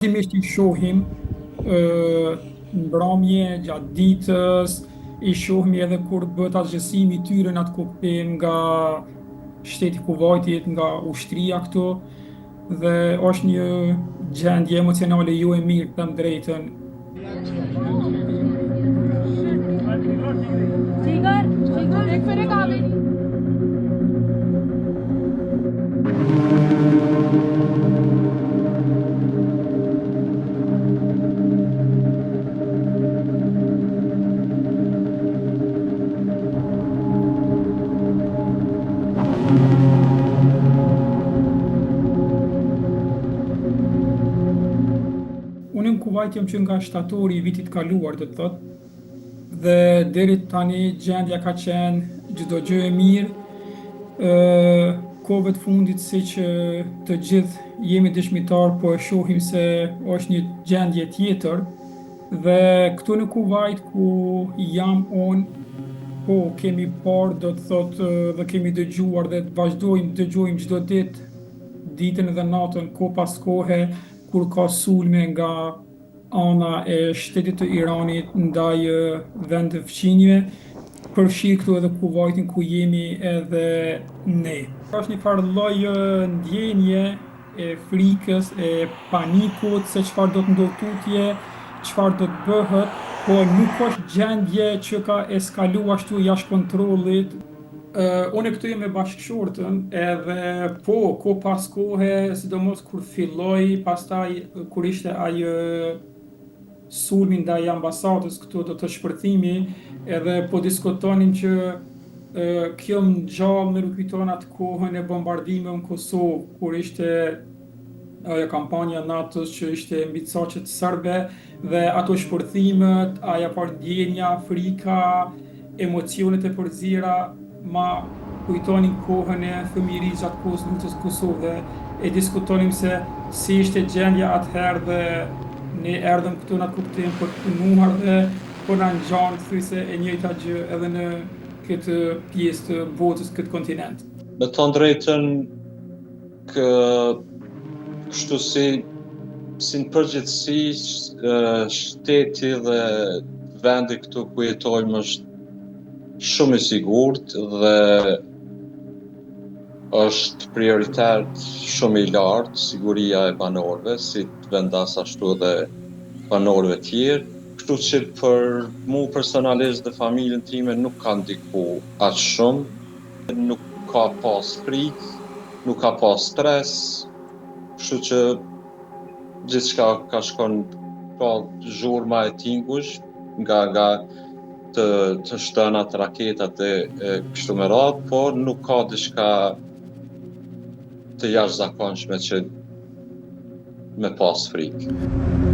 Vazhdimisht i shohim mbrëmje, gjatë ditës, i shohim edhe kur bëhet asgjësimi i tyre në atë kuptim nga shteti i Kuvajtit, nga ushtria këtu dhe është një gjendje emocionale jo e mirë, të them drejtën. Unë në Kuvajt jam që nga shtatori i vitit kaluar, do të thotë, dhe deri tani gjendja ka qenë çdo gjë e mirë. Ë kohëve të fundit siç të gjithë jemi dëshmitar, po e shohim se është një gjendje tjetër dhe këtu në Kuvajt ku jam unë, po kemi parë do të thotë dhe kemi dëgjuar dhe vazhdojmë dëgjojmë çdo ditë ditën dhe natën kohë pas kohe kur ka sulme nga ana e shtetit të Iranit ndaj vendeve fqinjve, përfshirë këtu edhe Kuvajtin ku jemi edhe ne. Është një farë lloj ndjenje e frikës, e panikut se çfarë do të ndodhë tutje, çfarë do të bëhet, po nuk është gjendje që ka eskalu ashtu jashtë kontrollit. Unë këtu jam me bashkëshorten edhe po, kohë pas kohe, sidomos kur filloi, pastaj kur ishte ai sulmi ndaj ambasadës këtu do të shpërthimi, edhe po diskutonim që kjo më ngjall më rikujton atë kohën e bombardimeve në Kosovë, kur ishte ajo kampanja e NATO-s që ishte mbi caqet serbe dhe ato shpërthimet, ajo farë ndjenja, frika, emocionet e përziera ma kujtonin kohën e fëmijërisë gjatë kohës luftës në Kosovë dhe e diskutonim se si ishte gjendja atëherë dhe ne erdhëm këtu në atë kuptim për të punuar dhe po na ngjan thujse e njëjta gjë edhe në këtë pjesë të botës, këtë kontinent. Me thonë drejtën, kë, kështu si si në përgjithësi shteti dhe vendi këtu ku jetojmë është shumë i sigurt dhe është prioritet shumë i lartë siguria e banorëve, si të vendas ashtu edhe banorëve tjerë. Kështu që për mu personalisht dhe familjen time nuk ka ndiku aq shumë, nuk ka pas frikë, nuk ka pas stres, kështu që gjithçka ka shkon ka zhurma e tinguj nga nga të, të shtënat, raketat e, e kështu me radhë, por nuk ka diçka të jashtëzakonshme që me pas frikë.